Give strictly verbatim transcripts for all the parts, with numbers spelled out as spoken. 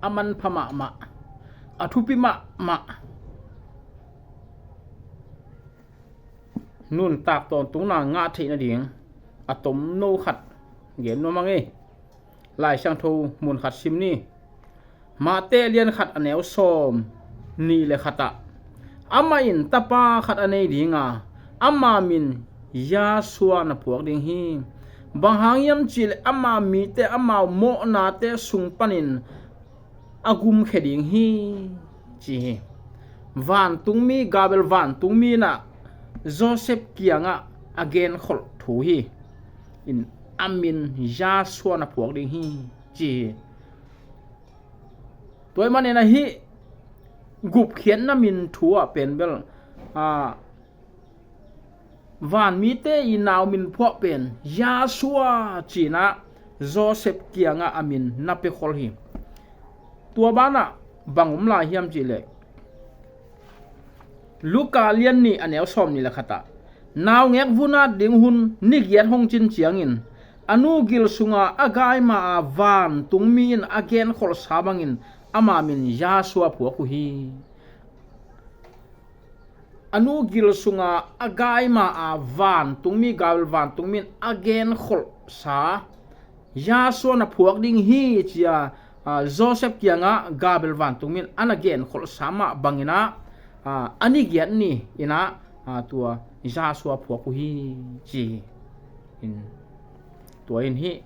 a manpha mahmah, a thupi mahmah nuntak tawntungna ngah theih nading a tomno khat gen nuam ing ei. Lai Siangtho mun khat sim ni. Mate lian khat a neu sawm nih le khat ah, amah in tapa khat a nei ding a, ama min Yahshua na phuak ding hi. Bang hang hiam cihleh ama mite amau mawhnate sung panin a gumkhia ding hi, ci hi. Vantungmi, Gabriel vantungmi in ah Joseph kiangah a genkholh thu hi. In a min Yahshua na phuak ding hi, ci hi. Tua ahih manin ah hih gupkhiatna min thu ah pen bel, a, vanmite i nau min phuah pen Yahshua ci-in ah Joseph kiangah a min na piakhol hi. Tua banah bang om lai hiam cihleh, Luka lian nih a neu sawm nih le khat ah, naungek vun at ding hun ni giat hong cin ciangin, a nu gil sunga a gai ma-a vantungmi in a genkholhsa bangin ama min Yahshua phuak uh hi. A nu gil sunga a gai ma-a vantungmi, Gabriel vantungmi in a genkholhsa Yahshua na phuak ding hi, ci-a, a, Joseph kiangah Gabriel vantungmi in a na genkholhsa mah bangin ah, a, a ni giat ni-in ah, a, tua Yahshua phuak uh hi, ci hi. In, tua in hih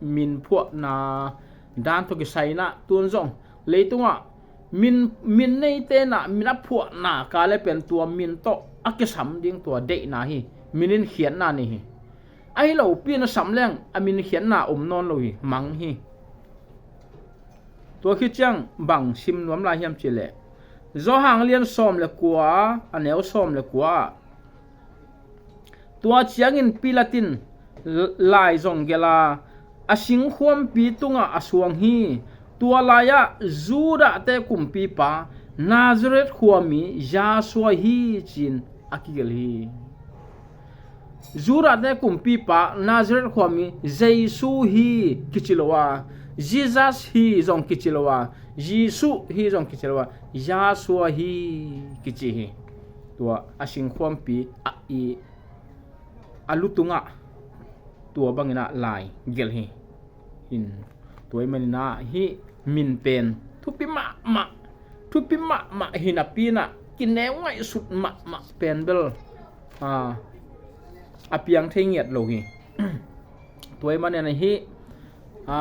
min phuahna dan tawh kisai-in ah tun zong leitungah min, min neite in ah min a phuahna ka le pen tua min tawh a kisam ding tua deihna hi. Min in khiatna nei hi. Ahi lopi-in a sam leng a min khiatna om nawn lo hi, mang hi. Tua khit ciang bang sim nuam lai hiam cihleh, Johan lian sawm le kua, a neu sawm le kua ah, tua ciangin Pilat in l-, lai zong gelh a, a singkhuampi tungah a suang hi. Tua lai-ah Judah-te kumpipa Nazareth khuami Yahshua hi, ci-in a kigelh hi. Judah-te kumpipa Nazareth khuami Jesu hi kici lo a, Jesus hi zong kici lo a, Jesu hi zong kici lo a, Yahshua hi kici hi. Tua a singkhuampi a, i, a lu tungah tua bangin ah lai gelh hi. In, tua ahih manin ah hih min pen thupi mahmah, thupi mahmah hi napi-in ah kineu ngaihsut mahmah pen bel, a, a piang thei ngiat lo hi. Tua ahih manin ah hih, a,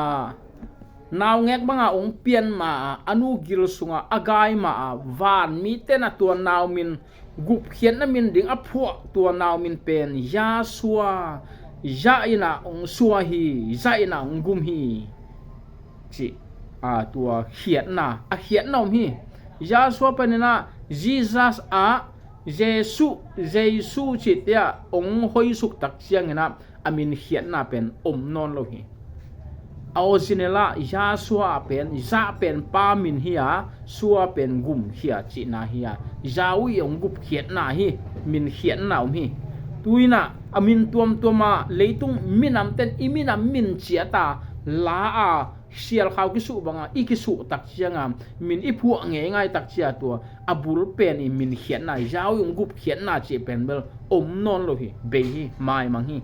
naungek banga hong pian ma-a, a nu gil sunga a gai ma-a, vanmite in ah tua nau min gupkhiatna min ding a phuah tua nau min pen Yahshua, Yah in ah hong sua hi, Yah in ah hong gum hi, ci, a, tua khiatna, a khiatna om hi. Yahshua panin ah Jesus ah, Jesu, Jesu cihte ah hong hoisuk tak ciangin ah a min khiatna pen om nawn lo hi. A original ah Yahshua pen, Yah pen pa min hi a, Shua pen gumkhia cihna hi a, Yahweh hong gupkhiatna hi, min khiatna om hi. Tu-in ah a min tuamtuam ah leitung minamte in i minam min ciat a la a, sialkhau kisuh banga i kisuh tak cianga min i phuah ngeingai tak cia tua a bul pen i min khiatna, Yahweh hong gupkhiatna cih pen bel om nawn lo hi, bei hi, maimang hi.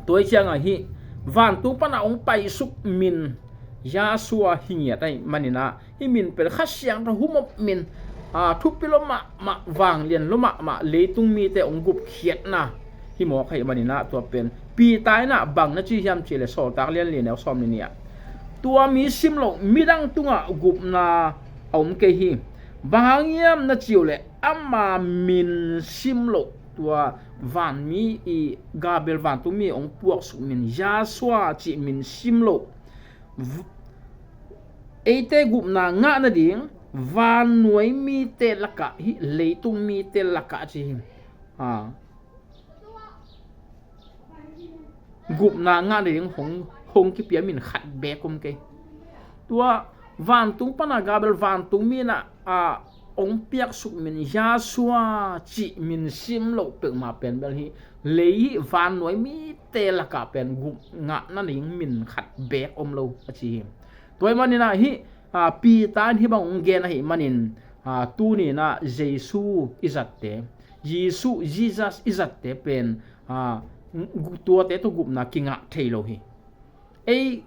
Tua hi cianga hih vantung pana hong paisuk min Yahshua hi ngiat ahih manin ah hih min pen Kha Siangtho humop min, a, thupi lua mahmah, vanglian lua mahmah, leitung mite hong gupkhiatna hi mawk ahih manin ah tua pen Peter in ah bang na ci hiam cih leh Sawltak lian li neu sawm le nih ah, tua mi sim loh midang tungah gupna a om kei hi. Bang hang hiam na cih uh leh ama min sim loh, tua vanmi i Gabriel vantungmi hong puaksuk min Yahshua cih min sim loh v-, eite gupna ngah nading vannuai mite lakah, hih leitung mite lakah ci hi. A, gupna ngah nading hong, hong kipia min khat beek om kei. Tua vantung pana Gabriel vantungmi in ah, a, hong piaksuk min Yahshua cih min sim loh peuhmah pen bel hi lei hih vannuai mite lakah pen gupna ngah nading min khat beek om lo a ci hi. Tua ahih maninah hih, aa, Peter in hih bang hong gen ahih manin, aa, tuninah Jesu i zatte, Jesu, Jesus i zatte pen, aa, tuate tawh gupna kingah thei lo hi. Ei,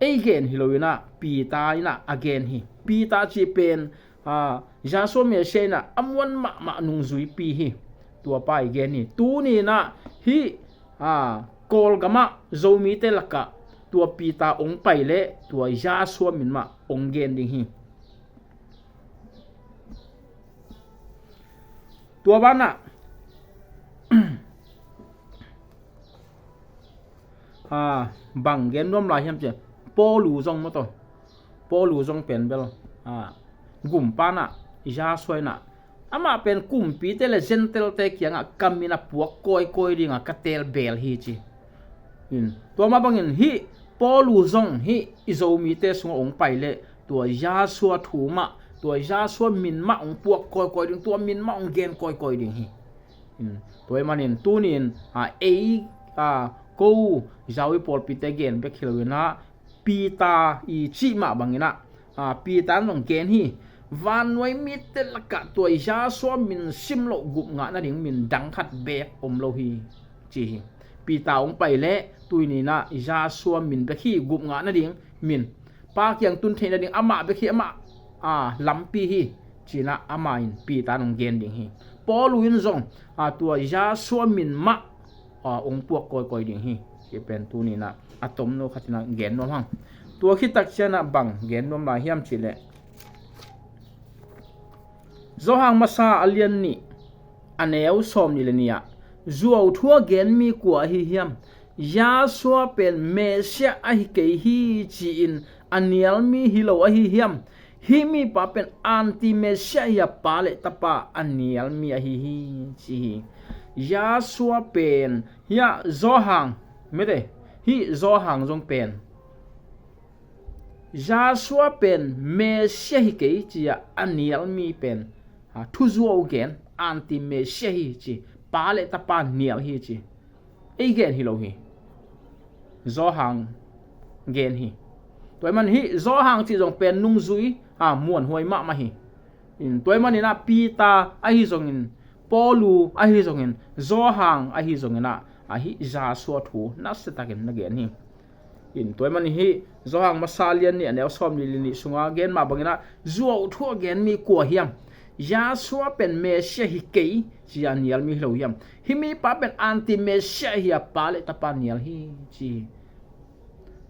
ei gen hi loinah Peter inah a gen hi. Peter cih pen, aa, Yahshua Messiah inah a muan mahmah nungzuipi hi. Tuapa i gen hi. Tuninah hih, aa, Kawlgamah Zomite lakah tua Peter hong pai leh tua Yahshua min mah hong gen ding hi. Tua banah, aa, bang gen nuam lai hiam cih leh Paulu zong maw taw. Paulu zong pen bel, aa, gumpa inah, Yahshua inah, amah pen kumpite le Gentile-te kiangah ka min a puak kawikawi dinga ka teel beel hi ci. In, tua mah bangin hih Paulu zong hih i Zomite sungah hong pai leh tua Yahshua thu mah, tua Yahshua min mah hong puak kawikawi ding, tua min mah hong gen kawikawi ding hi. In, tua ahih manin tunin, aa, ei, aa, ko Zawi pawlpite gen bek hi loinah Peter i cih mah banginah, aa, Peter in zong gen hi. Vannuai mite lakah tua Yahshua min sim loh gupna ngah nading min dang khat beek om lo hi ci hi. Peter hong pai leh tuninah Yahshua min bek hi gupna ngah nading min. Pa kiang tun theih nading amah bek hi, amah, aa, lampi hi cinah amah in Peter in hong gen ding hi. Paulu in zong, aa, tua Yahshua min mah, aa, hong puak kawikawi ding hi. Hih pen tuninah a tomno khatinah gen nuam hang. Tua khit tak cianah bang gen nuam lai hiam cih leh Johan masa a lian nih, a neu sawm nih le nih ah, zuau thu a gen mi kua ahi hiam? Yahshua pen Messiah ahi kei hi ci-in a nial mi hi lo ahi hiam? Hih mipa pen anti-Messiah hi a, Pa le Tapa a nial mi ahi hi ci hi. Yahshua pen, hiah Johan, mete, hih Johan zong pen Yahshua pen Messiah hi kei ci-a a nial mi pen, aa, thuzuau gen, anti-Messiah hi ci, Pa le Tapa nial hi ci. Ei gen hi lo hi. Johan gen hi. Tua ahih man hih Johan cih zong pen nungzui, aa, muanhuai mahmah hi. In, tua ahih maninah Peter ahi zongin, Paulu ahi zongin, Johan ahi zonginah, aa, hih Yahshua thu nasiatakin na gen hi. In, tua ahih manin hih Johan masa lian nih, a neu sawm nih le nih sunga gen mah banginah zuau thu a gen mi kua hiam? Yahshua pen Messiah hi kei ci-a nial mi hi lo hiam? Hih mipa pen anti-Messiah hi a, Pa le Tapa nial hi ci hi.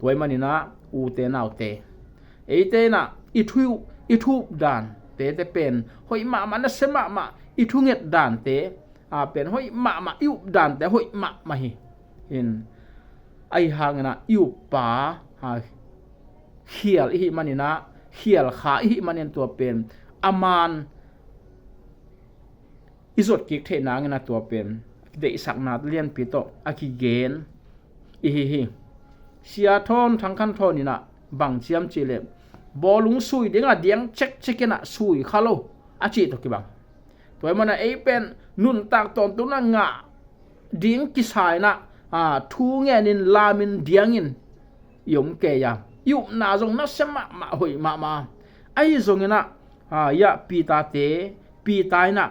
Tua ahih maninah ute naute, eite inah i thu, i thu up dante te pen hoih mahmah, nasia mahmah, i thunget dante, aa, pen hoih mahmah, i up dante hoih mahmah hi. In, ahi hanginah i uppa, aa, khial i hih maninah, khial kha i hih manin tua pen a man i zot kik theih nangin a tua pen deihsakna lianpi tawh a kigen i hi hi. Sia Thawn, Thang Khan Thawn inah bang ciam cihleh, bawlung sui dingah diang cekcek inah sui kha lo a cih tawh kibang. Tua ahih manah ei pen nuntak tawntungna ngah ding kisa inah, aa, thu ngenin lamin diangin i om kei a, i upna zong nasia mahmah, hoih mahmah. Ahi zonginah, aa, ia Peter te, Peter inah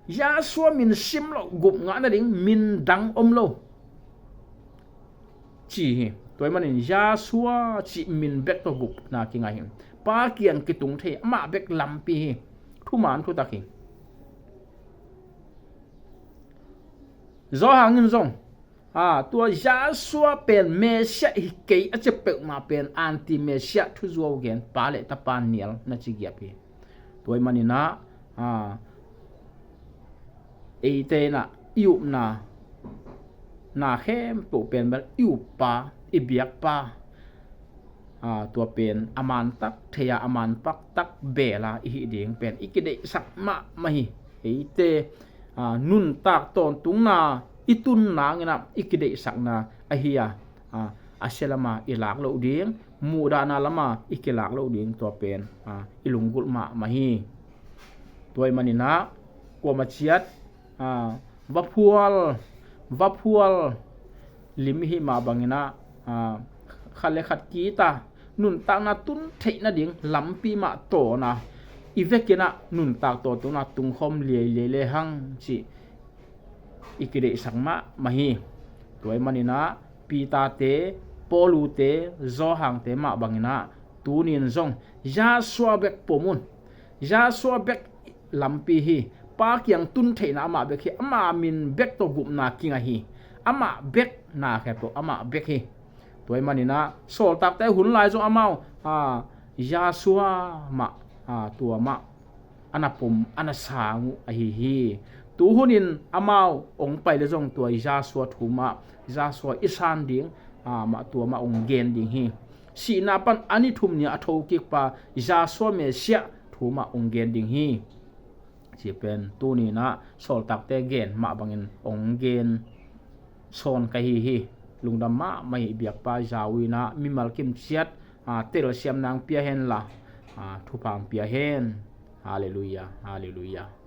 Yahshua min sim loh gup ngah nading min dang om lo ci hi. Tua ahih manin Yahshua cih min bek tawh gupna kingah hi. Pa kiang kitung thei, amah bek lampi hi. Thuman thutak hi. Johan in zong, aa, tua Yahshua pen Messiah hi kei a ci peuhmah pen anti-Messiah thuzuau gen, Pa le Tapa nial na ci giap hi. Tua ahih maninah, aa, eite inah i upna, na khempeuh pen bel i uppa, i biakpa, aa, tua pen a mantak thei-a, a manpaktak beel a i hih ding pen i kideihsak mahmah hi. Eite, aa, nuntak tawntungna i tun nanginah i kideihsakna ahi a, aa, a sia lama i lak loh ding, muhdahna lama i kilak loh ding, tua pen, aa, i lunggulh mahmah hi. Tua ahih maninah kuamah ciat, aa, vaphual, vaphual lim i hih mah banginah, aa, khat le khat kita nuntakna tun theih nading lampi mah tawna i vekinah nuntak tawh tuna tungkhawm liailiai lehang cih i kideihsak mahmah hi. Tua ahih maninah Peter-te, Paulu-te, Johan-te mah banginah tunin zong Yahshua bek pom un. Yahshua bek lampi hi. Pa kiang tun theihna amah bek hi. Amah min bek tawh gupna kinga hi. Amah bek na khempeuh amah bek hi. Tua ahih maninah sawltakte hun lai zong amau, aa, Yahshua mah, aa, tua mah a na pom, a na sang uh ahi hi. Tuhunin amau ong pai le zong tua Yahshua thu mah, Yahshua i san ding, aa, mah tua mah ong gen ding hi. Sihna pan a ni thum ni a thokikpa Yahshua Messiah thu mah ong gen ding hi. Ci pen tuninah sawltakte gen mah bangin ong gen sawn ka hi hi. Lungdam mahmah hi. Biakpa zau inah mimal kim ciat, aa, telsiam nang pia henla, aa, thupha ong pia hen. Halleluiah, halleluiah.